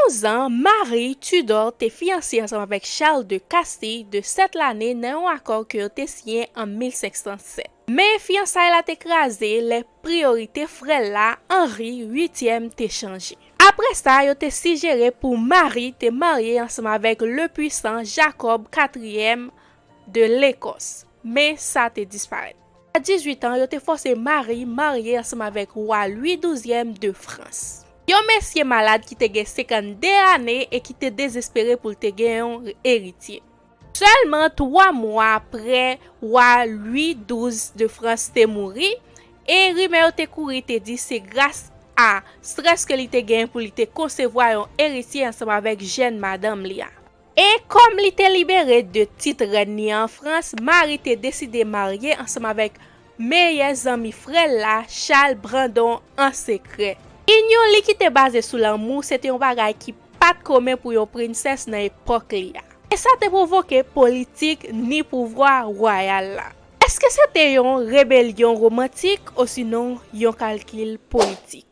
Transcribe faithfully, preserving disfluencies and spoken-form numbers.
Douz an, Marie Tudor te fiyanse ansanm avèk Charles de Castille de sèt lane nan yon akò ke yo te siyen an mil senk san sèt. Men fiyansay la te kraze lè priyorite frè l la, Henri uityèm, te chanje. Apre sa, yo te sijere pou Marie te marye ansanm avèk le puissant Jacob katriyèm de Lekòs, men sa te disparèt. A dizuit an, yo te fòse Marie marye ansanm avèk wa Louis douzyèm de Frans. Yon mesye malad ki te gen senkannde ane e ki te dezespere pou l te gen yon eritye. Sèlman twa mwa apre wa Louis douz de Frans te mouri, e rimè yo te kouri te di se gras a strès ke li te genyen pou li te konsevwa yon eritye ansanm avèk jèn madanm li a. E kòm li te libere de tit rèn li an Frans, Marie te deside marye ansanm avèk meyè zanmi frè l la, Charles Brandon, an sekrè. Inyon li ki te baze sou lanmou se te yon bagay ki pa t komen pou yon prensès nan epòk li a. E sa te pwovoke politik ni pouvwa wayal la. Èske se te yon rebelyon womantik osinon yon kalkil politik?